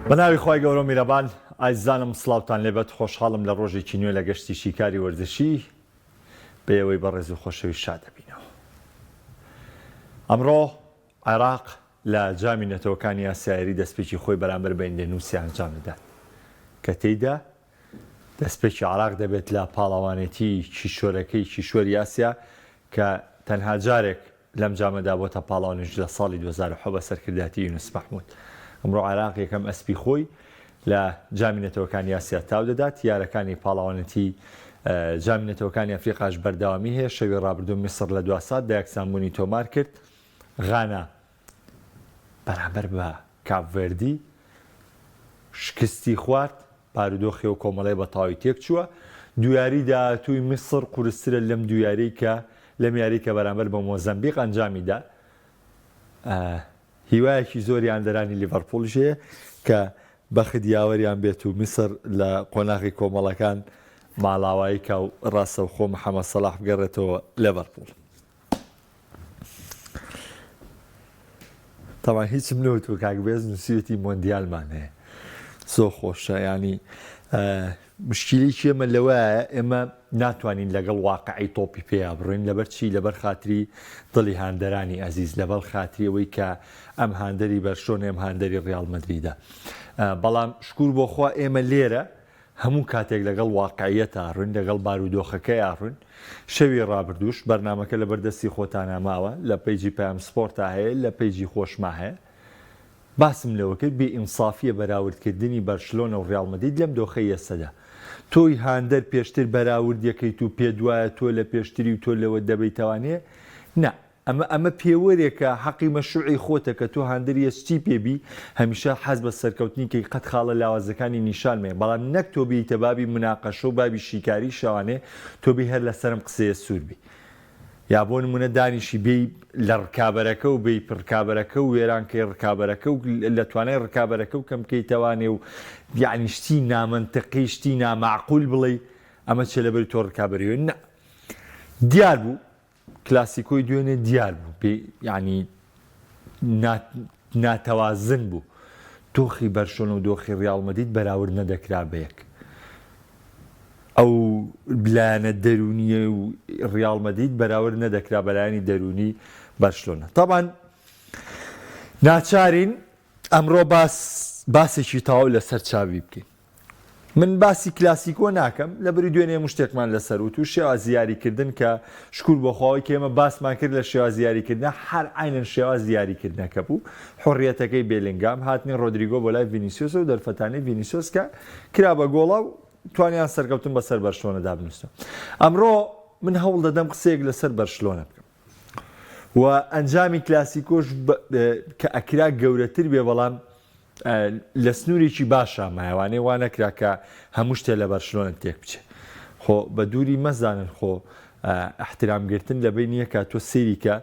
بە ناوی خوای گەورە و میرەبان ئایزانم سڵاوتان لێبێت خۆشحاڵم لە ڕۆژێکی نوێ لە گەشتی شیکاری وەرزشی بە ئێوەی بەڕێز و خۆشەویست شاد دەبینەوە. ئەمڕۆ عێراق لە جامی نەتەوەکانی ئاسیا یاری دەستپێکی خۆی بەرامبەر بە ئیندەنوسیا ئەنجام دەدات کە تێیدا دەستپێکی عێراق دەبێت لە پاڵەوانێتی کیشوەرەکەی کیشوەری ئاسیا کە تەنها جارێک لەم جامەدا بۆتە پاڵەوانیش لە ساڵی 2007 بە سەرکردایەتی یونس مەحمود. ئەمڕۆ عێراق یەکەم ئەسپی خۆی لە جامی نەتەوەکانی ئاسیا تاو دەدات، یارەکانی پاڵەوانێتی جامی نەتەوەکانی ئەفریقاش بەردەوامی هەیە، شەوی ڕابردوو میسڕ لە دوا ساتدا یەکسانبوونی تۆمار کرد، غانا بەرامبەر بە کاپڤێردی شکستی خوارد، بارودۆخی ئەو کۆمەڵەیە بە تەواوی تێکچووە، دوو یاریی داهاتووی میسڕ قورسترە لەم دوو یاریی کە لەم یاریی کە بەرامبەر بە مۆزەمبیق ئەنجامی دا. هیوایەکی زۆری هاندەرانی لیڤەرپوڵیش هەیە کە بەخت یاوەریان بێت و میسڕ لە قۆناغی کۆمەڵەکان ماڵاوایی کا و ڕاستەوخۆ محەمەد سەڵاح بگەڕێتەوە لێڤەرپوڵ. تەبعەن هیچم نەوتووە کاک بێز نووسیوێتی مۆندیالمان هەیە زۆر خۆشە ینی مشکیلەیەکی ئێمە لەوەیە ئێمە ناتوانین لەگەڵ واقعی تۆپی پێیا بڕۆین لەبەر چی لەبەر خاتری دڵی هاندەرانی ئەزیز لەبەر خاتری ئەوەی کە ئەم هاندەری بەرشۆنە ئەم هاندەری ڕیاڵ مەدریدە بەڵام شکور بۆخوا ئێمە لێرە هەموو کاتێک لەگەڵ واقعیەتا ڕوین لەگەڵ بارودۆخەکەیا ڕوین شەوی ڕابردووش بەرنامەکە لەبەر دەستی خۆتانا ماوە لە پەیجی پەیام سپۆرتا هەیە لە پەیجی خۆشما هەیە باسم لەوە کرد بێ ئینسافیە بەراورد کردنی بەرشلۆنە و ڕیاڵ مەدرید لەم دۆخەی ئێستەدا تۆی هاندەر پێشتر بەراوردیەکەیت و پێت وایە تۆ لە پێشتری و تۆ لەوە دەبەیتەوانێ نا ئەمە ئەمە پێوەرێکە حەقی مەشروعی خۆتە کە تۆ هاندەری هەچ تیپێ بی هەمیشە حەز بە سەرکەوتنی کەی قەت خاڵە لاوازەکانی نیشان مەیە بەڵام نەک تۆ بێیتە بابی مناقەشە و بابی شیکاری شەوانێ تۆ بێی هەر لەسەرم قسەیە سوور بی یا بۆ نمونە دانیشی بێی لە ڕکابەرەکە و بێی ڕکابەرەکە و وێران کەی ڕکابەرەکە و لە توانای ڕکابەرەکە و کەم کەیتەوانێ و یعنی شتی نامەنتقی شتی نامەعقول بڵێی ئەمە چێ لەبەری تۆ ڕکابەری نا دیار بوو کلاسیکۆی دوێنێ دیار بوو پێ یعنی ناتەوازن بوو دۆخی بەرشۆنە و دۆخی ڕیاڵ مەدید بەراورد نەدەکرا بە یەک ئەو لایەنە دەرونیە و ڕیاڵ مەدید بەراورد نەدەکرا بەلایەنی دەرونی بەرشلۆنە تاوان ناچارین ئەمڕۆ باس باسێکی تەواو لەسەر چاوی بکەین من باسی کلاسیکۆ ناکەم لەبری دوێنێ هەموو شتێکمان لەسەر وت و شێوازی یاریکردن کە شکور بۆ خوا ئەوەی کە ئێمە باسمان کرد لە شێوازی یاریکردنە هەر عەینەن شێوازی یاریکردنەکە بوو حوڕیەتەکەی بێلینگام هاتنی ڕۆدریگۆ بۆ لای ڤینیسیۆس و دەرفەتانەی ڤینیسیۆس کە کرا بە گۆڵا و توانیان سەرکەوتن بەسەر بەرشلۆنەدا بنووسن ئەمڕۆ من هەوڵ دەدەم قسەیەک لەسەر بەرشلۆنە بکەم و ئەنجامی کلاسیکۆش کە ئەکرا گەورەتر بێ بەڵام لە سنوورێکی باشا مایەوانێ وا نەکرا کە هەموو شتێ لە بەرشلۆنە تێک بچێ خۆ بە دووری مەزانن خۆ احترام گرتن لە بین یەکە تۆ سەیری کە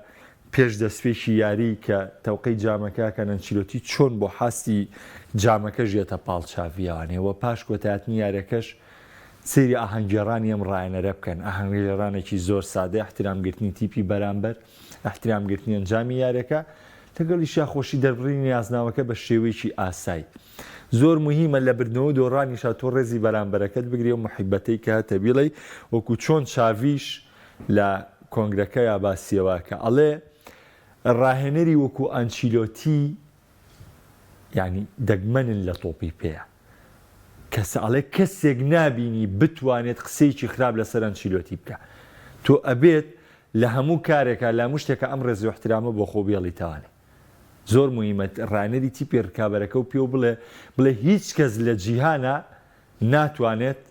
پێش دەستپێکی یاری کە تەوقەی جامەکە کە ئەنچیلۆتی چۆن بۆ حاستی جامەکە ژێتە پاڵ چاڤییەوانێ و پاش کۆتایەتنی یاریەکەش سەیری ئاهەنگگێڕانی ئەم ڕایەنەرە بکەن، ئاهەنگگێڕانێکی زۆر سادە، ئیحترام گرتنی تیپی بەرامبەر، ئیحترام گرتنی ئەنجامی یاریەکە، لەگەڵیشیا خۆشی دەربڕینی نازناوەکە بە شێوەیەکی ئاسایی. زۆر موهیمە لە بردنەوە و دۆڕانیشا تۆ ڕێزی بەرامبەرەکەت بگری ئەو موحیبەتەی کە هەتە بیڵێی، وەکو چۆن چاڤیش لە کۆنگرەکەیا باسیەوە کە ئەڵێ ڕاهێنەری وەکو ئەنچیلۆتی یانی دەگمەنن لە تۆپی پێیا کەسە ئەڵێ کەسێک نابینی بتوانێت قسەیەکی خراپ لەسەر ئەنچیلۆتی بکە تۆ ئەبێت لە هەموو کارێکا لە هەموو شتێکا ئەم ڕێز و احترامە بۆ خۆ بێڵیتەوانێ زۆر موهیمە ڕانەری تیپی ڕکابەرەکە و پێو بڵێ بڵێ هیچ کەس لە جیهانا ناتوانێت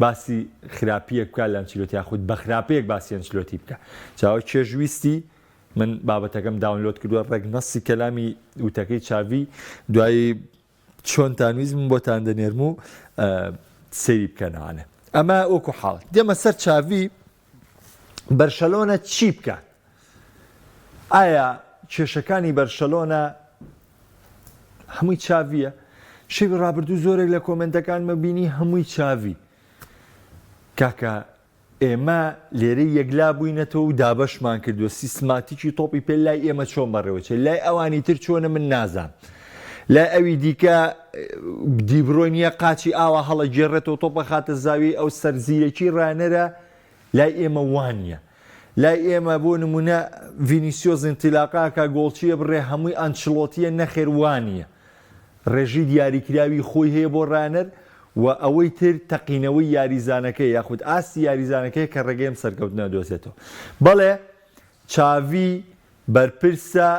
باسی خراپیەک بکات لە ئەنچیلۆتی یاخود بە خراپەیەک باسی ئەنچلۆتی بکە چاوە چێژویستی من بابەتەکەم داونلۆد کردووە ڕێک نەسی کەلامی وتەکەی چاڤی دوایی چۆنتان ویست من بۆتان دەنێرم و سەیری بکەنەوانێ ئەمە وەکو حاڵ دێمە سەر چاڤی بەرشەلۆنە چی بکات ئایا کێشەکانی بەرشەلۆنە هەمووی چاڤیە شەوی ڕابردوو زۆرێک لە کۆمنتەکانمە بینی هەمووی چاڤی کاکە ئێمە لێرە یەکلا بووینەتەوە و دابەشمان کردووە، سیستماتیکی تۆپی پێ لای ئێمە چۆن بەڕێوەچێت، لای ئەوانی تر چۆنە من نازانم. لای ئەوی دیکە دیبرۆینە قاچی ئاوا هەڵەگێڕێتەوە تۆپە خاتە زاویەی ئەو سەر زیرەکی ڕانەرە لای ئێمە وانیە لای ئێمە بۆ نمونە ڤینیسیۆس ئینتیلاقا کە گۆڵچیە بڕێ هەمووی ئەنچڵۆتیە نەخێر وانیە ڕێژەی دیاریکراوی خۆی هەیە بۆ ڕانەر و ئەوەی تر تەقینەوەی یاریزانەکەی یاخود ئاستی یاریزانەکەی کە ڕێگەی ئەم سەرکەوتنە دۆزێتەوە بەڵێ چاڤی بەرپرسە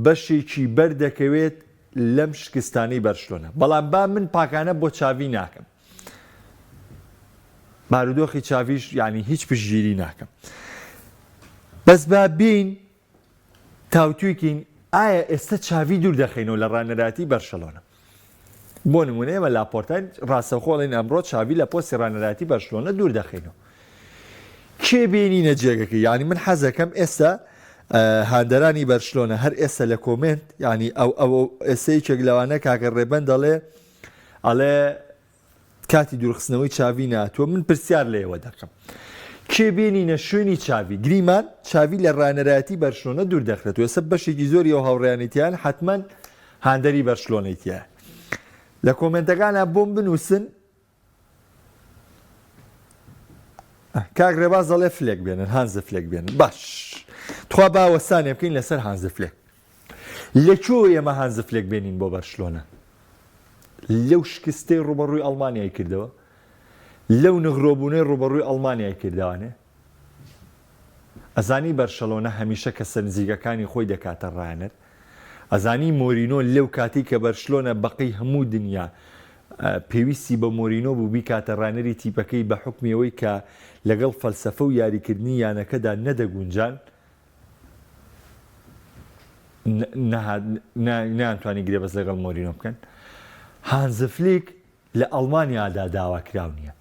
بەشێکی بەردەکەوێت لەم شکستانەی بەرشلۆنە بەڵام با من پاکانە بۆ چاڤی ناکەم بارودۆخی چاڤیش یعنی هیچ پشتگیری ناکەم بەس با بین تاوتوێکین ئایا ئێستا چاڤی دوور دەخەینەوە لە ڕانەراتی بەرشەلۆنە بۆ نمونە ئێمە لاپۆرتاین ڕاستەوخۆ ئەڵێین ئەمڕۆ چاڤی لە پۆستی ڕانەرایەتی بەرشلۆنە دوور دەخەینەوە کێ بێنینە جێگەکەی یعنی من حەزەکەم ئێستا هاندەرانی بەرشلۆنە هەر ئێستا لە comment یعنی ئەو ئەو ئێستا یەکێک لەوانە کاکە ڕێبەند دەڵێ ئەڵێ کاتی دوورخستنەوەی چاڤی ناتوە من پرسیار لێوە دەکەم کێ بێنینە شوێنی چاڤی گریمان چاڤی لە ڕانەرایەتی بەرشلۆنە دوور دەخرێت و ئێستا بەشێکی زۆری ئەو هاوڕێیانیتیان حتمما هاندەری بەرشلۆنەی تیایە لە کۆمێنتەکانا بۆم بنووسن کاک ڕێباز دەڵێ فلێک بێنن هانزە فلێک بێنن باش تخوا با وەستانێ بکەین لەسەر هانزە فلێک لە کوێ ئێمە هانزە فلێک بێنین بۆ بەرشلۆنە لەو شکستەی ڕوبەڕووی ئەڵمانیای کردەوە لەو نغرۆبوونەی ڕوبەڕووی ئەڵمانیای کردوانێ ئەزانی بەرشەلۆنە هەمیشە کەسە نزیکەکانی خۆی دەکاتە ڕانەر ئەزانی مۆرینۆ لەو کاتەی کە بەرشلۆنە بەقەی هەموو دنیا پێویستی بە مۆرینۆ بوو بیکاتە ڕانەری تیپەکەی بە حوکمی ئەوەی کە لەگەڵ فەلسەفە و یاریکردنی یانەکەدا نەدەگونجان نەیانتوانی گرێبەست لەگەڵ مۆرینۆ بکەن. هانزفلیک لە ئەڵمانیادا داواکراو نییە.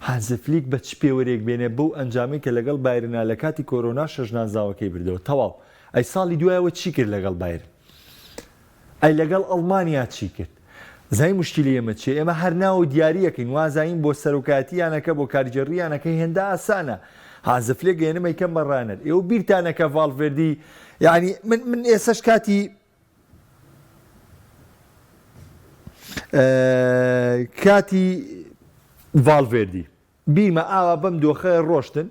هانز فلیک بە چ پێوەرێک بێنێ بەو ئەنجامەی کە لەگەڵ بایرنا لە کاتی کۆرۆنا شەش نازناوەکەی بردەوە تەواو ئەی ساڵی دوایەوە چی کرد لەگەڵ بایرن ئەی لەگەڵ ئەڵمانیا چی کرد زای مشکلی ئێمە چیە ئێمە هەر ناو دیاری ئەکەین وازانین بۆ سەرۆکایەتی یانەکە بۆ کارگێڕی یانەکە هێندە ئاسانە هانز فلێک گەێنم ئەیکەم بە ڕانەر ئێوە بیرتانە کە ڤاڵڤێردی یعنی من من ئێسش کاتی کاتی ڤالڤێردی بیرمە ئاوا بەم دۆخە ڕۆشتن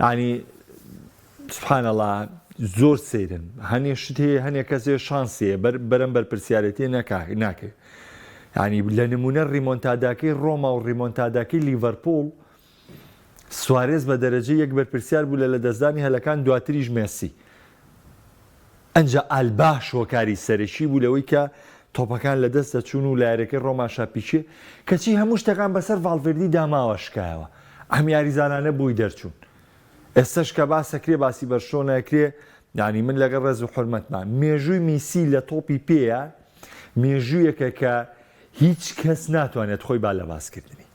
ینی سبحان الله زۆر سەیرن هەنێ شت هەیە هەنێ کەسێ شانسیە بەر بەرەم بەرپرسیارەتی نەکا ناکەێت ینی لە نمونە ریمۆنتاداکەی ڕۆما و ریمۆنتاداکەی لیڤەرپوڵ سوارێز بە دەرەجە یەک بەرپرسیار بوو لە لەدەستدانی هەلەکان دواتریش مێسی ئەنجا ئالباش هۆکاری سەرەکی بوو لەوەی کە تۆپەکان لەدەست دەچوون و لە یاریەکەی ڕۆماشا پیکێ کەچی هەموو شتەکان بەسەر ڤاڵڤێردی داماوە شکایەوە ئەم یاریزانانە بۆی دەرچوون ئێستەش کە باسەکرێ باسی بەرشلۆنە ئەکرێ یانی من لەگەڵ ڕێز و حورمەتما مێژووی میسی لە تۆپی پێیە مێژوویەکە کە هیچ کەس ناتوانێت خۆی با لە باسکردنی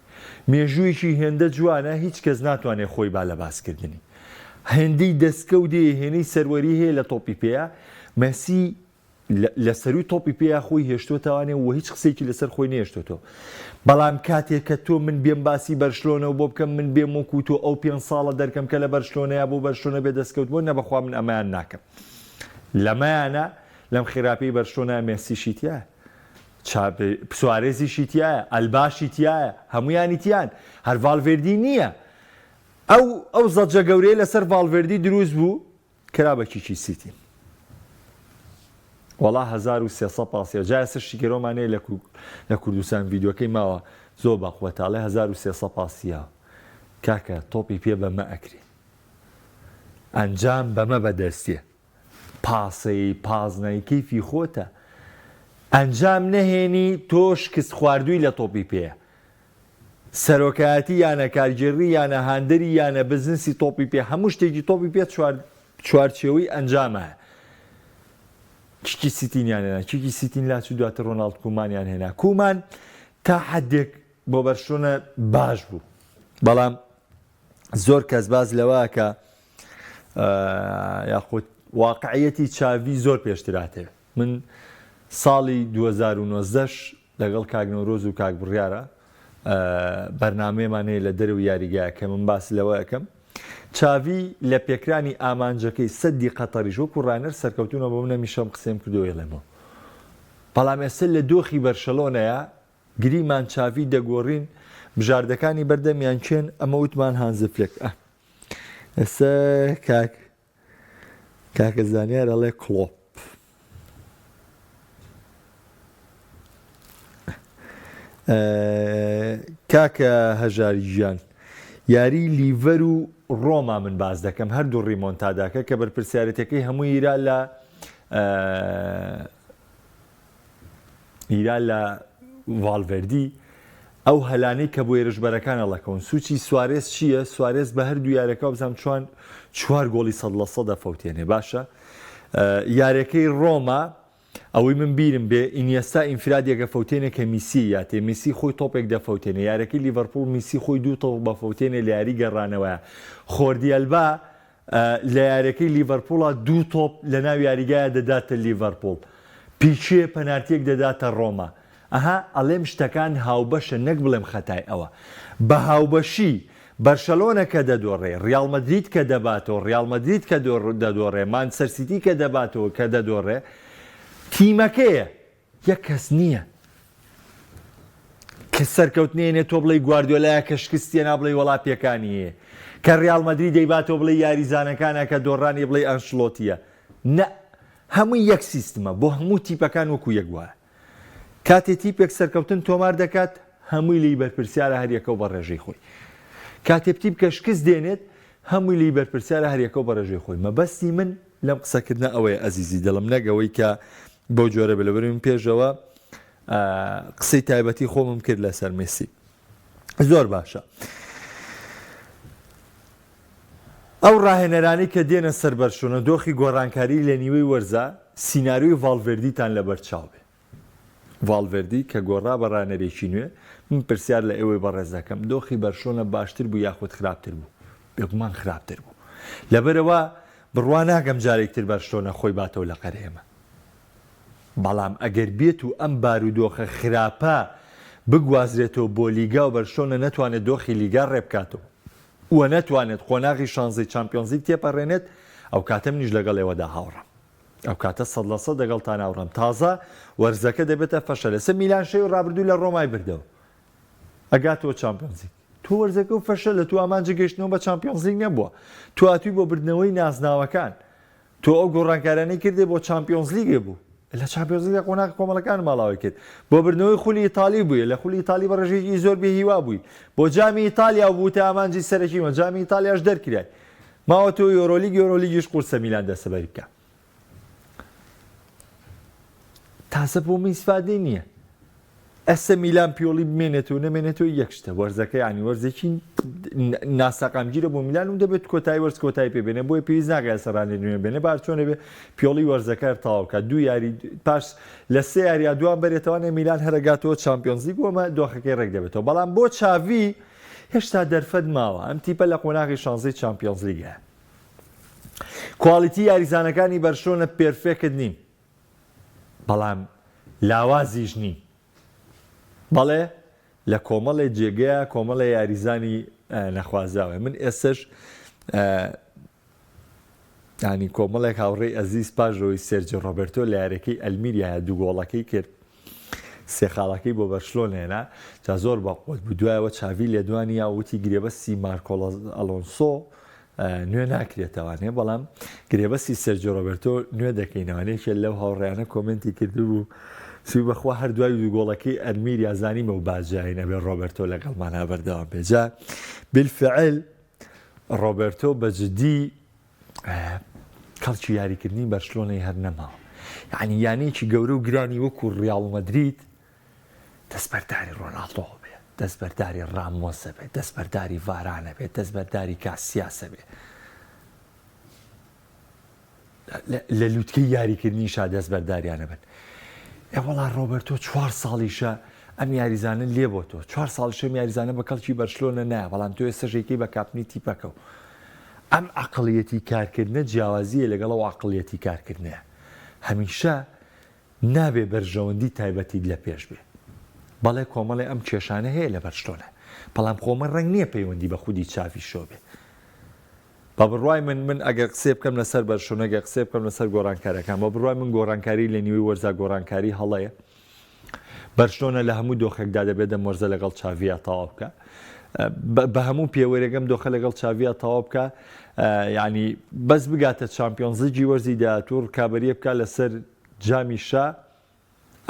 مێژوویەکی هێندە جوانە هیچ کەس ناتوانێت خۆی با لە باسکردنی. هێندەی دەستکەوت هەیە هێنەی سەروەری هەیە لە تۆپی پێیا مەسی لە سەروی تۆپی پێیا خۆی هێشتۆتەوانێ و هیچ قسەیەکی لەسەر خۆی نێشتۆتەوە بەڵام کاتێک کە تۆ من بێم باسی بەرشلۆنەوە بۆ بکەم من بێم وەکو تۆ ئەو پێ ساڵە دەرکەم کە لە بەرشلۆنەیە بۆ بەرشلۆنە بێ دەستکەوت بۆ نەبەخوا من ئەمەیان ناکەم لەمەیانە لەم خراپی بەرشلۆنە مێسیشی تایە سوارێزیشی تیایە، ئەلباشی تیایە، هەموویانی تیان، هەر ڤالڤێردی نییە. ئەو ئەو زەجە گەورەیە لەسەر ڤالڤێردی دروست بوو، کرا بە کیکی سیتی. وەڵا 1300 پاسیە جا ئێستا شتیکەرۆمان هەیە لە لە کوردستان ڤیدیۆکەی ماوە زۆر بەقوەتە ئەڵێ 1300 پاسیە کاکە تۆپی پێ بەمە ئەکرێ ئەنجام بەمە بەدەستێ پاسەی پازنەی کەیفی خۆتە ئەنجام نەهێنی تۆ شکست خواردووی لە تۆپی پێ سەرۆکایەتی یانە کارگێڕی یانە هاندەری یانە بزنسی تۆپی پێ هەموو شتێکی تۆپی پێ چوار چوارچێوەی ئەنجامە کیکی سیتینیان هێنا کیکی سیتین لاچوو دواتر ڕۆناڵد کومانیان هێنا کومان تا حدێک بۆ بەرشلۆنە باش بوو بەڵام زۆر کەس باس لەوە کە یاخود واقعیەتی چاڤی زۆر پێشتراتێ من ساڵی 2019 لەگەڵ کاک نەورۆز و کاک بڕیارە بەرنمەیەمان هەیە لە دەرەوە یاریگایە کە من باس لەوە ئەەکەم چاڤی لە پێکرانی ئامانجەکەی سەدی قەتەریش وەکو ڕانەر سەرکەوتونە بۆ منە میشەم قسەم کردو ئێڵێمەوە. بەڵام ئێستا لە دۆخی بەرشەلۆنەیە گریمان چاڤی دەگۆڕین بژاردەکانی بەردەمیان کێن ئەمە وتمان هانزی فلێک ئە ئێستا کاک کاکە زانیار ئەڵێ کڵۆپ کاکە هەژار گیان یاری لیڤەر و ڕۆما من باس دەکەم هەردوو ڕیمۆنتاداکە کە بەرپرسیارەتەکەی هەموو ئیرا لە ئیرا لە ڤاڵڤێردی ئەو هەلانەی کە بۆ هێرشبەرەکان هەڵەکەون سوچی سوارێز چییە؟ سوارێز بە هەردوو یارەکە بزانم چوان چوار گۆڵی سەد لە سەد دەفەوتێنێ باشە یارەکەی ڕۆما ئەوەی من بیرم بێ ئینیەستا ئینفرادێک ئەفەوتێنێ کە میسی یاتێ میسی خۆی تۆپێک دەفەوتێنێ یارەکەی لیڤەرپوڵ میسی خۆی دوو تۆپ بەفەوتێنێ لە یاری گەڕانەوەیە خۆردی ئەلبا لە یاریەکەی لیڤەرپوڵا دوو تۆپ لە ناو یاریگایە دەداتە لیڤەرپوڵ پیکێ پەنارتیەک دەداتە ڕۆما ئەها ئەڵێم شتەکان هاوبەشە نەک بڵێم خەتای ئەوە بە هاوبەشی بەرشەلۆنە کە دەدۆڕێ ڕیاڵ مەدرید کە دەباتەوە ڕیاڵ مەدرید کە دەدۆڕێ مانچستەر سیتی کە دەباتەوە کە دەدۆڕێ تیمەکەیە یەک کەس نییە کە سەرکەوتنی هێنێ تۆ بڵێی گواردیۆلایە کە شکستی هێنا بڵێی وەڵا پێکانی هەیە کە ڕیاڵ مەدرید دەیباتەوە بڵێی یاریزانەکانە کە دۆڕانی بڵێی ئەنشلۆتیە نە هەمووی یەک سیستمە بۆ هەموو تیپەکان وەکو یەک وایە کاتێ تیپێک سەرکەوتن تۆمار دەکات هەمووی لێی بەرپرسیارە هەریەکەو بە ڕێژەی خۆی کاتێ تیپ کە شکست دێنێت هەمووی لێی بەرپرسیارە هەریەکەو بە ڕێژەی خۆی مەبەستی من لەم قسەکردنە ئەوەیە ئەزیزی دڵم نەک ئەوەی کە بەو جۆرە بێ لەبەر من پێشەوە قسەی تایبەتی خۆمم کرد لەسەر مێسی زۆر باشە ئەو ڕاهێنەرانی کە دێنە سەر بەرشۆنە دۆخی گۆڕانکاری لە نیوەی وەرزە سیناریۆی ڤاڵڤێردیتان لەبەر چاو بێ ڤاڵڤێردی کە گۆڕا بە ڕانەرێکی نوێ، من پرسیار لە ئێوەی بەڕێز دەکەم، دۆخی بەرشلۆنە باشتر بوو یاخود خراپتر بوو؟ بێگومان خراپتر بوو. لەبەرئەوە بڕوا ناکەم جارێکی تر بەرشلۆنە خۆی باتەوە لە قەر ئێمە. بەڵام ئەگەر بێت و ئەم بارودۆخە خراپە بگوازرێتەوە بۆ لیگا و بەرشلۆنە نەتوانێت دۆخی لیگا ڕێبکاتەوە و نەتوانێت قۆناغی شانزەی چامپیۆنزلیگ تێپەڕێنێت، ئەوکاتە منیش لەگەڵ ئێوەدا هاوڕام. ئەوکاتە 100% دەگەڵتان هاوڕام تازە وەرزەکە دەبێتە فەشەل ئێستا میلان شەوی ڕابردوو لە ڕۆمای بردەوە ئەگاتەوە چامپیۆنزلیگ تۆ وەرزەکە و فەشەلە تۆ ئامانجی گەیشتنەوە بە چامپیۆنزلیگ نەبووە تۆ هاتووی بۆ بردنەوەی نازناوەکان تۆ ئەو گۆڕانکارانەی کردێ بۆ چامپیۆنزلیگێ بوو لە چامپیۆنزلیگ لە قۆناغی کۆمەڵەکان ماڵاوی کرد بۆ بردنەوەی خولی ئیتالی بووی لە خولی ئیتالی بە ڕێژەیەکی زۆر بێ هیوا بووی بۆ جامی ئیتالیا و بووتە ئامانجی سەرەکی مە جامی ئیتالیاش دەرکرای ماوەتەوە یۆرۆلیگ یۆرۆلیگیش قورسە میلان دەستەبەری بکا تازە بۆ من ئیسفادەی نییە ئەسە میلان پیۆڵی بمێنێتەوە نەمێنێتەوە یەک شتە وەرزەکە ینی وەرزێکی ناسەقامگیرە بۆ میلان و دەبێت کۆتایی وەرز کۆتایی پێ بێنێ بۆیە پێویست ناکات سەرانێ نوێ بێنێ بارچۆنە بێ پیۆڵی وەرزەکە تەواو کات دوو یاری پاش لە سێ یارییا دوان بەرێتەوانێ میلان هەرەگاتەوە چامپیۆنزلیگ وەمە دۆخەکەی ڕێک دەبێتەوە بەڵام بۆ چاڤی هێشتا دەرفەت ماوە، ئەم تیپە لە قۆناغی شانزەی چامپیۆنزلیگایە. کوالیتی یاریزانەکانی بەرشلۆنە perfect نین، بەڵام لاوازیش نین. بەڵێ لە کۆمەڵێ جێگەیە کۆمەڵێ یاریزانی نەخوازراوە. من ئێستەش یانی کۆمەڵێک هاوڕێی ئەزیز پاش ئەوەی سێرجی ڕۆبێرتۆ لە یاریەکەی ئەلمیریایە دوو گۆڵەکەی کرد سێ خاڵەکەی بۆ بەرشلۆنە هێنا جا زۆر بەقوەت بوو دوایەوە چاڤی لێدوانی یا وتی گرێبەستی مارکۆ ئەلۆنسۆ نوێ ناکرێتەوانێ بەڵام گرێبەستی سێرجیۆ ڕۆبێرتۆ نوێ دەکەینەوە یەکێ لەو هاوڕێیانە کۆمێنتی کردبوو سوی بەخوا هەر دوای دوو گۆڵەکەی ئەلمیریا زانیمە و باجاین ئەبێ ڕۆبێرتۆ لەگەڵمانا بەردەوام بێ جا بالفعل ڕۆبێرتۆ بە جدی کەڵکی یاریکردنی بەرشلۆنەی هەر نەماوە یعنی یانەیەکی گەورە و گرانی وەکو ڕیاڵ مەدرید دەستبەرداری ڕۆناڵدۆ بێ دەستبەرداری ڕامۆسە بێ دەستبەرداری ڤارانە بێ دەستبەرداری کاسیاسە بێ لە لوتکەی یاریکردنیشا دەستبەرداریانە بن. ئێ وەڵا ڕۆبەرتۆ چوار ساڵیشە ئەم یاریزانە لێ بۆ تۆ چوار ساڵیشە ئەم یاریزانە بە کەڵکی بەرشلۆنە نایە بەڵام تۆ ئێستاش ئەیکەی بە کاپتنی تیپەکە و ئەم عەقڵیەتی کارکردنە جیاوازییە لەگەڵ ئەو عەقڵیەتی کارکردنەیە هەمیشە نابێ بەرژەوەندی تایبەتیت لە پێش بێ بەڵێ کۆمەڵێ ئەم کێشانە هەیە لە بەرشلۆنە بەڵام خۆمە ڕەنگ نییە پەیوەندی بە خودی چاڤیشەوە بێ. بە بڕوای من من ئەگەر قسێ بکەم لەسەر بەرشۆنە گەر قسێ بکەم لەسەر گۆڕانکاریەکان بە بڕوای من گۆڕانکاری لە نیوەی وەرزا گۆڕانکاری هەڵەیە. بەرشلۆنە لە هەموو دۆخێکدا دەبێت ئەم وەرزە لەگەڵ چاڤیا تەواو بکە بە هەموو پێوەرێک ئەم دۆخە لەگەڵ چاڤیا تەواو بکە یعنی بەس بگاتە چامپیۆنزلیگی وەرزی داهاتوو ڕکابەریە بکە لەسەر جامی شا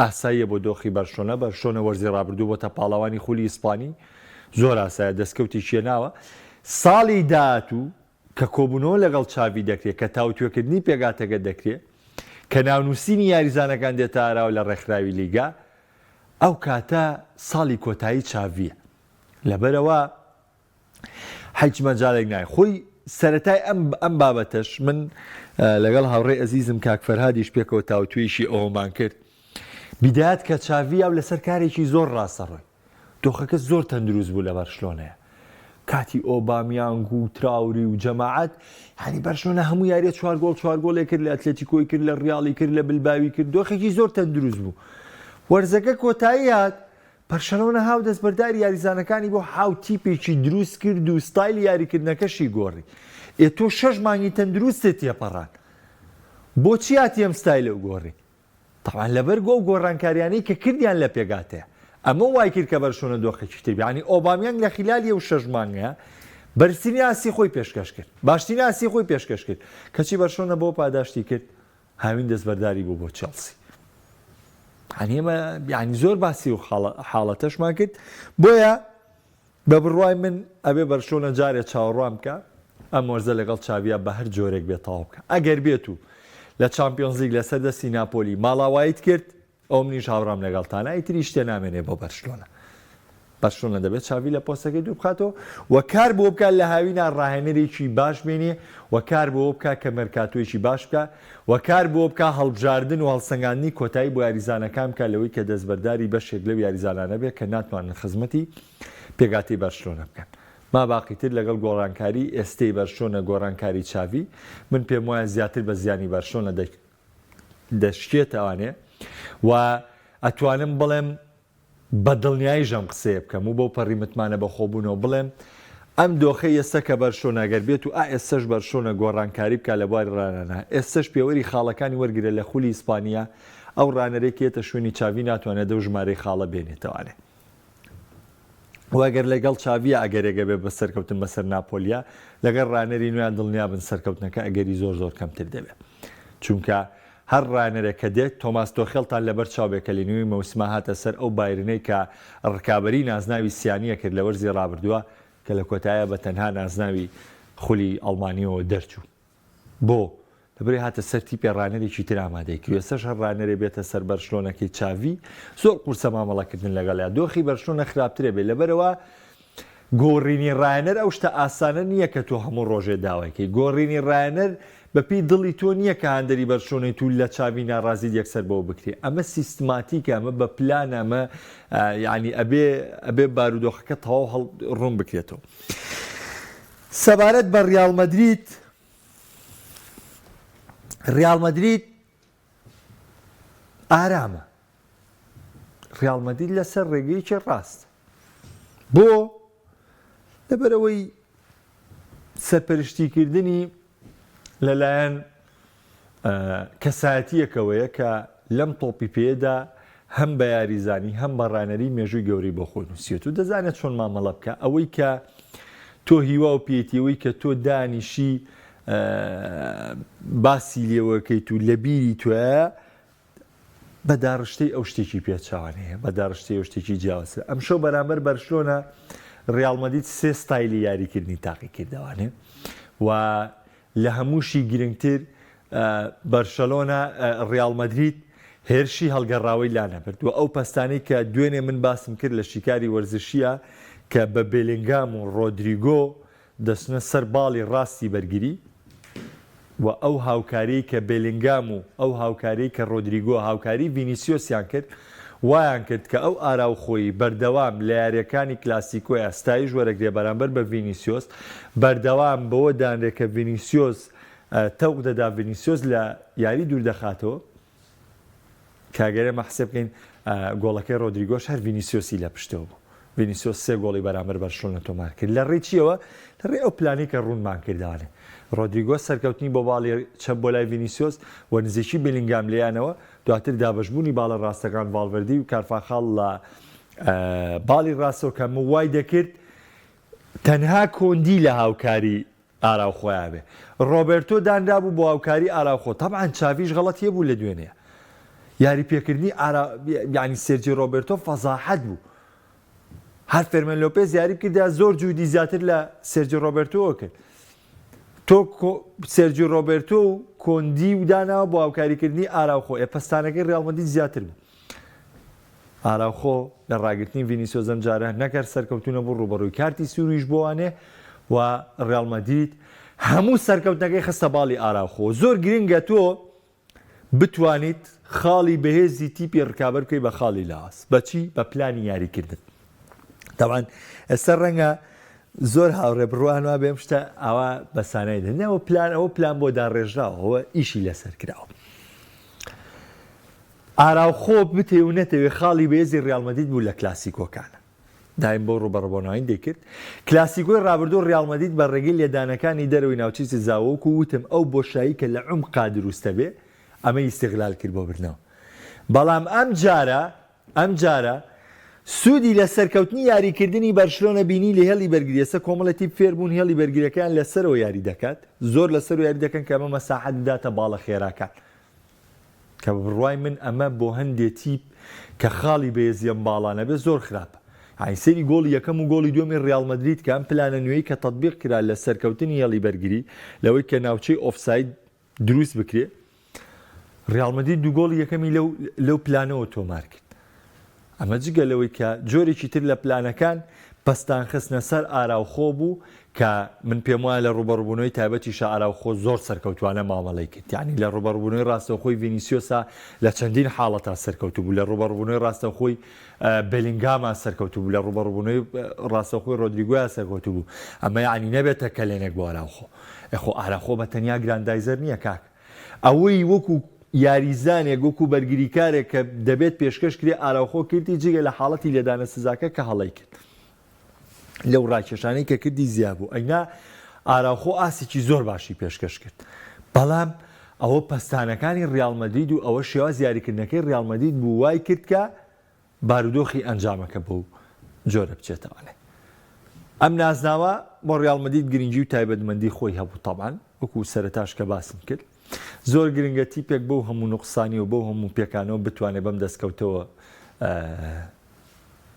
ئاساییە بۆ دۆخی بەرشلۆنە بەرشلۆنە وەرزی ڕابردوو بۆتە پاڵەوانی خولی ئیسپانی زۆر ئاسایە دەستکەوتێکی ناوە ساڵی داهاتوو کە کۆبوونەوە لەگەڵ چاڤی دەکرێت، کە تاوتوێکردنی پێکهاتەکە دەکرێت، کە ناونووسینی یاریزانەکان دێتە ئاراوە لە ڕێکخراوی لیگا، ئەو کاتە ساڵی کۆتایی چاڤییە. لەبەرئەوە هیچ مەجالێک نایە. خۆی سەرەتای ئەم ئەم بابەتەش من لەگەڵ هاوڕێی ئەزیزم کاک فەرهادیش پێکەوە تاوتوێیشی ئەوەمان کرد. بیدایەت کە چاڤی یاو لەسەر کارێکی زۆر ڕاستەڕۆی. دۆخەکە زۆر تەندروست بوو لە بەرشلۆنەیە کاتی ئۆبامیانگ و تراوری و جەماعەت هەنی بەرشلۆنە هەموو یاریە چوار گۆڵ چوار گۆڵێ کرد لە ئەتلەتیکۆی کرد لە ڕیاڵی کرد لە بلباوی کرد دۆخێکی زۆر تەندروست بوو وەرزەکە کۆتایی هات بەرشەلۆنە هاو دەستبەرداری یاریزانەکانی بۆ هاو تیپێکی دروست کرد و ستایلی یاریکردنەکەشی گۆڕی ئێ تۆ شەش مانگی تەندروستت تێپەڕان بۆچی هاتی ئەم ستایلە و گۆڕی تەبعەن لەبەر گۆ گۆڕانکاریانەی کە کردیان لە پێکهاتەیە ئەمە وای کرد کە بەرشۆنە دۆخێکی تر بێ یانی ئۆبامیانگ لە خیلالی ئەو شەش مانگە بەرزترین ئاستی خۆی پێشکەش کرد باشترین ئاستی خۆی پێشکەش کرد کەچی بەرشۆنە بۆ پاداشتی کرد هاوین دەستبەرداری بوو بۆ چێڵسی یانی ئێمە یانی زۆر باسی و حاڵەتەشمان کرد بۆیە بە بڕوای من ئەبێ بەرشلۆنە جارێ چاوەڕوان بکا ئەم وەرزە لەگەڵ چاڤیا بە هەر جۆرێک بێت تەواو بکا ئەگەر بێت و لە چامپیۆنزلیگ لەسەر دەستی ناپۆلی ماڵاواییت کرد ئەوە منیش هاوڕام لەگەڵتانە ئیتر هیچ شتێ نامێنێ بۆ بەرشلۆنە بەرشلۆنە دەبێت چاڤی لە پۆستەکەی دوور بخاتەوە و کار بۆ بکات لە هاوینا ڕاهێنەرێکی باش بێنێ و کار بۆ بکات کە مێرکاتۆیەکی باش بکات و کار بۆ بکات هەڵبژاردن و هەڵسەنگاندنی کۆتایی بۆ یاریزانەکان بکات لەوەی کە دەستبەرداری بەشێک لەو یاریزانانە بێت کە ناتوانن خزمەتی پێکهاتەی بەرشلۆنە بکەن. ما باقی تر لەگەڵ گۆڕانکاری ئێستەی بەرشلۆنە گۆڕانکاری چاڤی من پێموایە زیاتر بە زیانی بەرشلۆنە دەشکێتەوانێ و ئەتوانم بڵێم بە دڵنیاییش ئەم قسەیە بکەم و بەو پەڕی متمانە بەخۆبوونەوە بڵێم ئەم دۆخەی ئێستا کە بەرشلۆنە گەر بێت و ئا ئێستەش بەرشلۆنە گۆڕانکاری بکات لە بواری ڕانەرا ئێستەش پێوەری خاڵەکانی وەرگرە لە خولی ئیسپانیا ئەو ڕانەرەی کە یەتە شوێنی چاڤی ناتوانێت ئەو ژمارەی خاڵە بێنێتەوانێ و ئەگەر لەگەڵ چاڤیا ئەگەرێک ئەبێ بە سەرکەوتن بەسەر ناپۆلیا لەگەڵ ڕانەری نوێیان دڵنیابن سەرکەوتنەکە ئەگەری زۆر زۆر کەمتر دەبێت چونکە هەر ڕانەرێک کە دێت تۆماس تۆخێڵتان لەبەر چاو بێ کە لە نیوەی مەوسما هاتە سەر ئەو بایرنەی کە ڕکابەری نازناوی سیانیە کرد لە وەرزی ڕابردووە کە لە کۆتایە بە تەنها نازناوی خولی ئەڵمانیەوە دەرچوو. بۆ؟ لەبەرئەوەی هاتە سەر تیپێ ڕانەرێکی تر ئامادەی کرد ئێستاش هەر ڕانەرێ بێتە سەر بەرشلۆنەکەی چاڤی زۆر قورسە مامەڵەکردن لەگەڵیا دۆخی بەرشلۆنە خراپترە بێ لەبەرئەوە گۆڕینی ڕایەنەر ئەو شتە ئاسانە نییە کە تۆ هەموو ڕۆژێ داوای کەی گۆڕینی ڕایەنەر بەپێی دڵی تۆ نییە کە هاندەری بەرشلۆنەیت و لە چاڤی ناڕازیت یەکسەر بەوە بکرێ ئەمە سیستماتیکە ئەمە بە پلانە ئەمە یعنی ئەبێ ئەبێ بارودۆخەکە تەواو هەڵ ڕوون بکرێتەوە. سەبارەت بە ریاڵ مەدرید، ریاڵ مەدرید ئارامە، ریاڵ مەدرید لەسەر رێگەیەکی راست بۆ لەبەرئەوەی سەرپەرشتیکردنی لەلایەن کەسایەتییەکەوەیە کە لەم تۆپی پێیەدا هەم بە یاریزانی هەم بە ڕانەری مێژووی گەورەی بۆ خۆی نووسیوێت و دەزانێت چۆن مامەڵە بکە ئەوەی کە تۆ هیوا و پێیەتی ئەوەی کە تۆ دانیشی باسی لێوەکەیت و لەبیری تۆیە بە داڕشتەی ئەو شتێکی پێچەوانەیە، بە داڕشتەی ئەو شتێکی جیاوازترە. ئەمشەو بەرامبەر بەرشلۆنە ریاڵ مەدرید سێ ستایلی یاریکردنی تاقیکردەوانێ و لە هەمووشی گرنگتر بەرشەلۆنە ریاڵ مەدرید هێرشی هەڵگەڕاوەی لانەبرد و ئەو پەستانەی کە دوێنێ من باسم کرد لە شیکاری وەرزشیە کە بە بێلینگام و رۆدریگۆ دەچنە سەر باڵی ڕاستی بەرگری و ئەو هاوکاریەی کە بێلینگام و ئەو هاوکاریەی کە ڕۆدریگۆ هاوکاری ڤینیسیۆسیان کرد وایان کرد کە ئەو ئاراوخۆیی بەردەوام لە یاریەکانی کلاسیکۆیا ستایش وەرەگرێ بەرامبەر بە ڤینیسیۆس بەردەوام بەوە دانرێ کە ڤینیسیۆس تەوق دەدا ڤینیسیۆس لە یاری دوور دەخاتەوە کە گەر ئێمە حسێب بکەین گۆڵەکەی ڕۆدریگۆش هەر ڤینیسیۆسی لە پشتەوە بوو. ڤینیسیۆس سێ گۆڵی بەرامبەر بەرشلۆنە تۆمار کرد لە ڕێی چیەوە؟ لە ڕێی ئەو پلانەی کە ڕوونمان کردوانێ. ڕۆدریگۆ سەرکەوتنی بۆ باڵی چەپ بۆ لای ڤینیسیۆس و نزیکی بێلینگام لێیانەوە، دواتر دابەشبوونی باڵە ڕاستەکان ڤاڵڤێردی و کارفاخاڵ لە باڵی ڕاستەوە کە ئەمە وای دەکرد تەنها کۆندی لە هاوکاری ئاراوخۆیا بێ. ڕۆبێرتۆ دانرابوو بۆ هاوکاری ئاراوخۆ. تەبعەن چاڤیش غەڵەتی هەبوو لە دوێنێ. یاری پێکردنی ئارا یانی سێرجی ڕۆبێرتۆ فەزاحەت بوو. هەر فێرمێن لۆپێز یاری بکردایە زۆر جوودی زیاتر لە سێرجی ڕۆبێرتۆوە کرد. تۆ سێرجی ڕۆبێرتۆ و کۆندی و داناوە بۆ هاوکاریکردنی ئاراوخۆ. ئێ پەستانەکەی ڕیاڵ مەدرید زیاتر بوو. ئاراوخۆ لە ڕاگرتنی ڤینیسیۆس ئەمجارە نەک هەر سەرکەوتوو نەبوو، ڕووبەڕووی کارتی سووریش بۆوانێ و ڕیاڵ مەدرید هەموو سەرکەوتنەکەی خستە باڵی ئاراوخۆ. زۆر گرنگە تۆ بتوانیت خاڵی بەهێزی تیپی ڕکابەر بکەی بە خاڵی لاواز. بە چی؟ بە پلانی یاریکردن. تەبعەن ئێستا ڕەنگە زۆر هاوڕێ بڕوایان وابێ ئەم شتە ئاوا بە سانایی دێت. نا ئەوە پلان، ئەوە پلان بۆ داڕێژراوە، ئەوە ئیشی لەسەر کراوە. ئاراوخۆ بتەوێ و نەتەوێ خاڵی بەهێزی ریال مەدرید بوو لە کلاسیکۆکان. دایم بۆ رووبەڕووبوونەوەی دەیکرد. کلاسیکۆی رابردوو ریال مەدرید بە رێگەی لێدانەکانی دەرەوەی ناوچەی سزا وەکو وتم ئەو بۆشایی کە لە عومقا دروستەبێ ئەمەی ئیستیغلال کرد بۆ بردنەوە. بەڵام ئەمجارە ئەمجارە سوودی لە سەرکەوتنی یاریکردنی بەرشلۆنە بینی لە هێڵی بەرگری، ئێستا کۆمەڵێ تیپ فێربوون هێڵی بەرگریەکەیان لە سەرەوە یاری دەکات، زۆر لە سەرەوە یاری دەکەن کە ئەمە مەساحە دەداتە باڵە خێراکان. کە بە بڕوای من ئەمە بۆ هەندێ تیپ کە خاڵی بەهێزی ئەم باڵانە بێت زۆر خراپە. یانی سەیری گۆڵی یەکەم و گۆڵی دووەمی ڕیاڵ مەدرید کە ئەم پلانە نوێی کە تەتبیق کرا لە سەرکەوتنی هێڵی بەرگری لەوەی کە ناوچەی ئۆفساید دروست بکرێ ڕیاڵ مەدرید دوو گۆڵی یەکەمی لەو لەو پلانەوە تۆمار کرد. ئەمە جگە لەوەی کە جۆرێکی تر لە پلانەکان پەستان خستنە سەر ئاراوخۆ بوو کە من پێموایە لە ڕووبەڕووبوونەوەی تایبەتیشا ئاراوخۆ زۆر سەرکەوتووانە مامەڵەی کرد یانی لە ڕووبەڕووبوونەوەی ڕاستەوخۆی ڤینیسیۆسا لە چەندین حاڵەتا سەرکەوتوو بوو لە ڕووبەڕووبوونەوەی ڕاستەوخۆی بێلینگاما سەرکەوتوو بوو لە ڕووبەڕووبوونەوەی ڕاستەوخۆی ڕۆدریگۆیا سەرکەوتوو بوو ئەمە یانی نەبێتە کەلێنێک بۆ ئاراوخۆ ئێ خۆ ئاراوخۆ بە تەنیا گراندایزەر نییە کاک ئەوەی وەکو یاریزانێک وەکو بەرگریکارێک کە دەبێت پێشکەش کرێ ئاراوخۆ کردی جگە لە حاڵەتی لێدانە سزاکە کە هەڵەی کرد لەو ڕاکێشانەی کە کردی زیا بوو ئەینا ئاراوخۆ ئاستێکی زۆر باشی پێشکەش کرد بەڵام ئەوە پەستانەکانی ڕیاڵ مەدرید و ئەوە شێواز یاریکردنەکەی ڕیاڵ مەدرید بوو وای کرد کە بارودۆخی ئەنجامەکە بەو جۆرە بچێتەوانێ. ئەم نازناوە بۆ ڕیاڵ مەدرید گرنگی و تایبەتمەندی خۆی هەبوو تەبعەن وەکو سەرەتاش کە باسم کرد زۆر گرنگە تیپێک بەو هەموو نوقسانی و بەو هەموو پێکانەوە بتوانێت بەم دەستکەوتەوە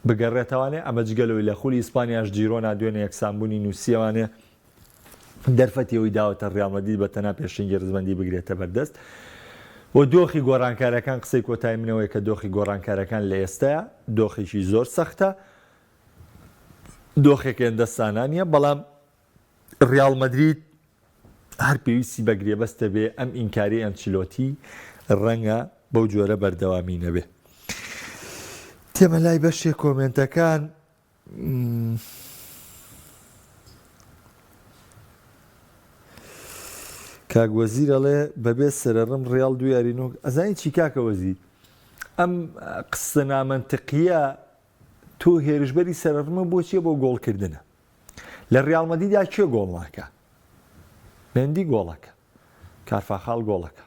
بگەڕێتەوانێ ئەمە جگە لەوەی لە خولی ئیسپانیاش جیرۆنا دوێنێ یەکسانبوونی نووسیەوانێ دەرفەتی ئەوەی داوەتە ڕیاڵ مەدرید بە تەنها پێشەنگی ڕیزبەندی بگرێتە بەردەست و دۆخی گۆڕانکارەکان قسەی کۆتای منەوەی کە دۆخی گۆڕانکارەکان لە ئێستایا دۆخێکی زۆر سەختە دۆخێک هێندە سانا نییە بەڵام ڕیاڵ مەدرید هەر پێویستی بە گرێبەستە بێ ئەم ئینکاری ئەنچلۆتی ڕەنگە بەو جۆرە بەردەوامی نەبێ تێمە لای بەشێ کۆمێنتەکان کاک وەزیر ئەڵێ بەبێ سەرەڕم ڕیاڵ دوو یاری نۆک ئەزانی چی کاکە وەزیر ئەم قسە نامەنتقیە تۆ هێرشبەری سەرەڕمە بۆ چیە بۆ گۆڵکردنە لە ڕیاڵ مەدریدا کێ گۆڵ ناکە مێندی گۆڵەکە کارفاخاڵ گۆڵەکە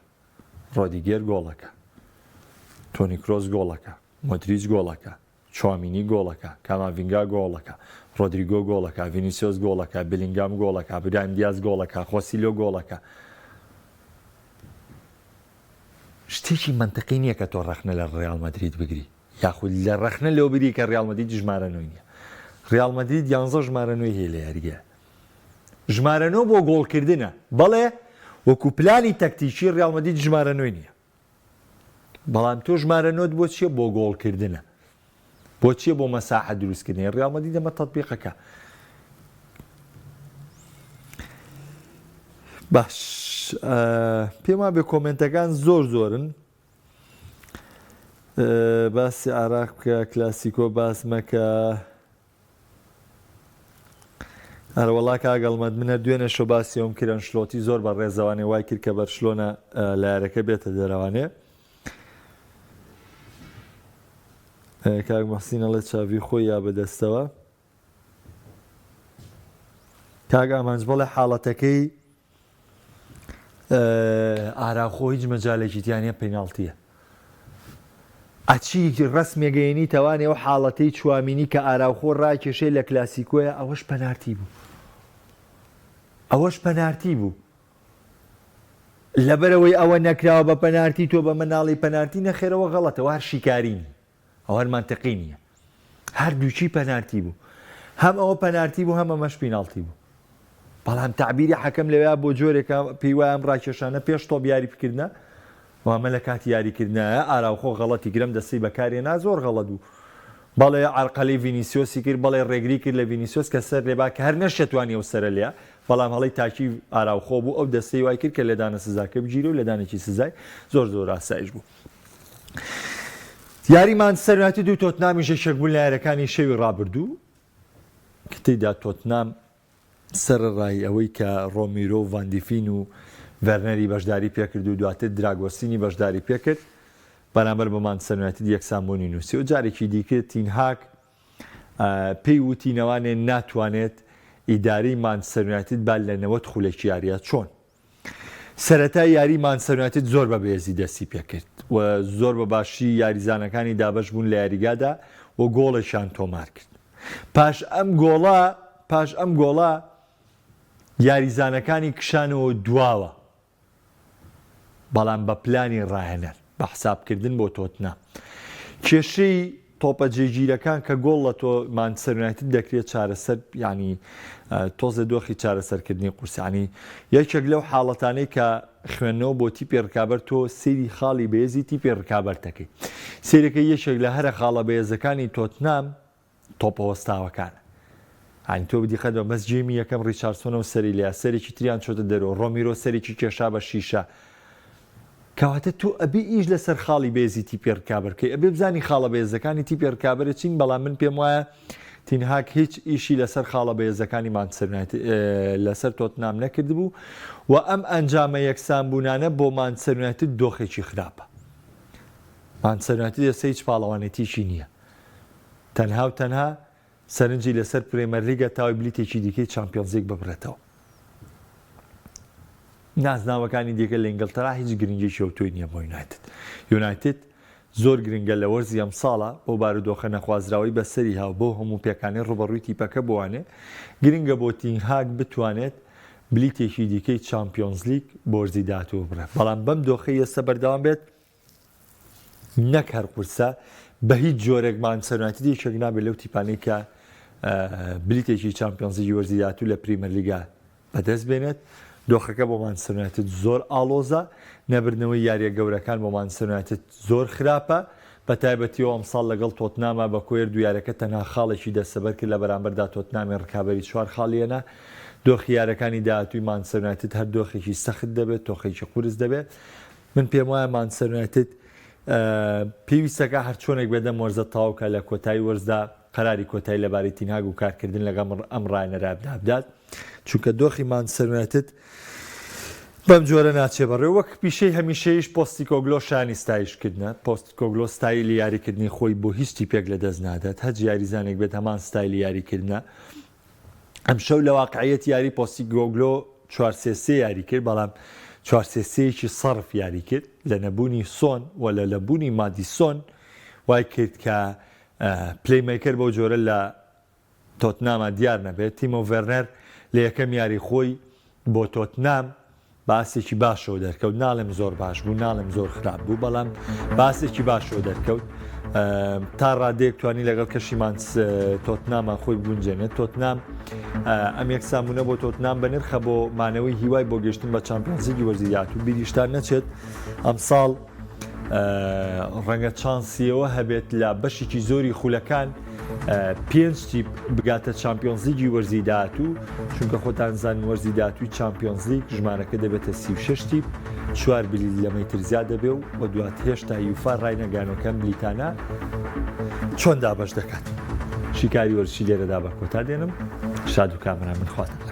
ڕۆدیگێر گۆڵەکە تۆنی کرۆس گۆڵەکە مۆدریچ گۆڵەکە چوامینی گۆڵەکە، کاماڤینگا گۆڵەکە، ڕۆدریگۆ گۆڵەکە، ڤینیسیۆس گۆڵەکە، بێلینگام گۆڵەکە، برایم دیاز گۆڵەکە، خۆسیلۆ گۆڵەکە. شتێکی مەنتقی نییە کە تۆ ڕەخنە لە ڕیاڵ مەدرید بگری یاخود لە ڕەخنە لەوە بگری کە ڕیاڵ مەدرید ژمارە نۆی نییە. ڕیاڵ مەدرید یانزە ژمارە نۆی هەیە لە یاریگە. ژمارە نۆ بۆ گۆڵکردنە. بەڵێ وەکو پلانی تەکتیکی ڕیاڵ مەدرید ژمارە نۆی نییە. بەڵام تۆ ژمارە نۆت بۆ چییە بۆ گۆڵکردنە بۆ چییە بۆ مەساحە دروستکردنی ڕیاڵ مەدرید ئەمە تەتبیقەکە باش پێم وابێ کۆمێنتەکان زۆر زۆرن باسی عراق بکە کلاسیکۆ باس مەکە ئەرەوەڵا کاک هەڵمەت من هەر دوێنێ شەو باسی ئەوم کرد ئەنشلۆتی زۆر بە ڕێزەوانێ وای کرد کە بەرشلۆنە لە یاریەکە بێتە دەرەوانێ. کاک محسین ئەڵێ چاڤی خۆی یا بەدەستەوە. کاک ئامانج بەڵێ حاڵەتەکەی ئاراخۆ هیچ مەجالێکی تیا نیە پیناڵتیە ئەچی ڕسمێگەیەنی تەوانێ ئەو حاڵەتەی چوامینی کە ئاراوخۆ ڕاکێشەی لە کلاسیکۆیە ئەوەش پەنارتی بوو ئەوەش پەنارتی بوو لەبەرەوەی ئەوە نەکراوە بە پەنارتی تۆ بە مناڵی پەنارتی نەخێرەوە غەڵەتەوە هەر شیکاری نی ئەوە هەر مەنتقی نییە. هەردووکی پەنارتی بوو. هەم ئەوە پەنارتی بوو هەم ئەمەش پیناڵتی بوو. بەڵام تەعبیری حەکەم لەوێ بۆ جۆرێکە پێی وایە ئەم ڕاکێشانە پێش تۆپ یاری بکردنە و ئەمە لە کاتی یاریکردنایە ئاراوخۆ غەڵەتی کرد ئەم دەستەی بەکارهێنا زۆر غەڵەت بوو. بەڵێ عەرقەلەی ڤینیسیۆسی کرد بەڵێ ڕێگری کرد لە ڤینیسیۆس کە سەر لێبا کە هەر نەشیتوانی ئەو سەرە لێ بەڵام هەڵەی تاکی ئاراوخۆ بوو ئەو دەستەی وای کرد کە لێدانە سزاکە بگیرێ و لێدانێکی سزای زۆر زۆر ئاسایش بوو. یاری مانچستەر یونایتد و تۆتنامیش یەکێک بوون لە یاریەکانی شەوی ڕابردوو کە تێیدا تۆتنام سەرەڕای ئەوەی کە ڕۆمیرۆ و ڤاندیفین و ڤێرنەری بەشداری پێکرد و دواتر دراگۆسینی بەشداری پێکرد بەرامبەر بە مانچستەر یونایتد یەکسانبوونی نووسی و جارێکی دیکە تینهاک پێی وتی نەوانێ ناتوانێت ئیدارەی مانچستەر یونایتد با لە 90 خولەکی یاریە چۆن سەرەتای یاری مانچستەر یونایتد زۆر بە بەهێزی دەستی پێکرد و زۆر بە باشی یاریزانەکانی دابەش بوون لە یاریگادا و گۆڵێکیان تۆمار کرد. پاش ئەم گۆڵە پاش ئەم گۆڵە یاریزانەکانی کشانەوە دواوە بەڵام بە پلانی ڕاهێنەر بە حسابکردن بۆ تۆتنام کێشەی تۆپە جێگیرەکان کە گۆڵ لە تۆ مانچستەر یونایتد دەکرێت چارەسەر یانی تۆزێ دۆخی چارەسەرکردنی قورسە یانی یەکێک لەو حاڵەتانەی کە خوێندنەوە بۆ تیپی ڕکابەر تۆ سەیری خاڵی بەهێزی تیپی ڕکابەر دەکەی سەیرەکەی یەکێک لە هەرە خاڵە بەهێزەکانی تۆتنام تۆپە وەستاوەکانە یانی تۆ دیقەت بە بەس گێمی یەکەم ڕیچارسۆنە و سەری لیا سەرێکی تریان چۆتە دەرەوە ڕۆمیرۆ سەرێکی کێشا بە شیشە کەواتە تۆ ئەبێ ئیش لەسەر خاڵی بەێزی تیپی ڕکابەر بکەی ئەبێ بزانی خاڵە بەێزەکانی تیپی ڕکابەرە چین بەڵام من پێم وایە تینهاک هیچ ئیشی لەسەر خاڵە بەێزەکانی مانچستەر یونایتد لەسەر تۆتنام نەکردبوو و ئەم ئەنجامە یەکسان بوونانە بۆ مانچستەر یونایتد دۆخێکی خراپە مانچستەر یونایتد ئێستا هیچ پاڵەوانێتیکی نییە تەنها و تەنها سەرنجی لەسەر پرێمەرلیگە تاوەی بلیتێکی دیکەی چامپیۆنزلیگ ببڕێتەوە. نازناوەکانی دیکە لە ئینگلتەرا هیچ گرنگیەکی ئەوتۆی نییە بۆ یونایتد. یونایتد زۆر گرنگە لە وەرزی ئەمساڵە بەو بارودۆخە نەخوازراوەی بەسەری ها و بەو هەموو پێکانەی ڕووبەڕووی تیپەکە بووانێ، گرنگە بۆ تین هاگ بتوانێت بلیتێکی دیکەی چامپیۆنزلیگ بۆ وەرزی داهاتوو ببڕێت، بەڵام بەم دۆخەی ئێستا بەردەوام بێت نەک هەر قورسە، بە هیچ جۆرێک مانچستەر یونایتد یەکێک نابێت لەو تیپانەی کە بلیتێکی چامپیۆنزلیگی وەرزی داهاتوو لە پریمەرلیگا بەدەست بێنێت. دۆخەکە بۆ مانچستەر یونایتد زۆر ئاڵۆزە، نەبردنەوەی یارییە گەورەکان بۆ مانچستەر یونایتد زۆر خراپە، بە تایبەتیەوە ئەمساڵ لەگەڵ تۆتناما بە کۆی هەردوو یارەکە تەنها خاڵێکی دەستەبەر کرد لە بەرامبەردا تۆتنامی ڕکابەری چوار خاڵی هێنا. دۆخی یارەکانی داهاتووی مانچستەر یونایتد هەر دۆخێکی سەخت دەبێت، دۆخێکی قورس دەبێت. من پێم وایە مانچستەر یونایتد پێویستەکە هەرچۆنێک بێت ئەم وەرزە تەواو کە لە کۆتایی وەرزدا قەراری کۆتایی لەبارەی تینهاگ و کارکردن لەگەڵ ئەم ڕاهێنەرە بدات چونکە دۆخی مانچستەر یونایتد بەم جۆرە ناچێ بەڕێ وەک پیشەی هەمیشەیش پۆستیکۆگلۆ شانی ستایشکردنە پۆستکۆگلۆ ستایلی یاریکردنی خۆی بۆ هیچ تیپێک لەدەست نادات هەچ یاریزانێک بێت هەمان ستایلی یاریکردنە ئەمشەو لە واقعیەت یاری پۆستیکۆگلۆ 4-3-3 یاری کرد بەڵام 4-3-3یەکی سەرف یاری کرد لە نەبوونی سۆن و لە نەبوونی مادیسۆن وای کرد کە playmaker بەو جۆرە لە تۆتناما دیار نەبێت تیمۆ ڤێرنەر لە یەکەم یاری خۆی بۆ تۆتنام باسێکی باشەوە دەرکەوت ناڵێم زۆر باش بوو ناڵێم زۆر خراپ بوو بەڵام باسێکی باشەوە دەرکەوت تا ڕادەیەک توانی لەگەڵ کەشی مانچ تۆتناما خۆی بگونجێنێت تۆتنام ئەم یەکسانبوونە بۆ تۆتنام بە نرخە بۆ مانەوەی هیوای بۆ گەشتن بە چامپیۆنزلیگی وەرزی داهاتوو بیریشتان نەچێت ئەمساڵ ڕەنگە چانسیەوە هەبێت لە بەشێکی زۆری خولەکان پێنج تیپ بگاتە چامپیۆنزلیگی وەرزی داهاتوو چونکە خۆتان زان وەرزی داهاتووی چامپیۆنزلیگ ژمارەکە دەبێتە 36 تیپ چوار بلیت لەمەی تر زیاد دەبێ و و دوات هێشتا یوفا ڕاینەگانۆکەم بلیتانە چۆن دابەش دەکات شیکاری وەرزشی لێرەدا بە کۆتا دێنم شاد و کامەران من خواتان.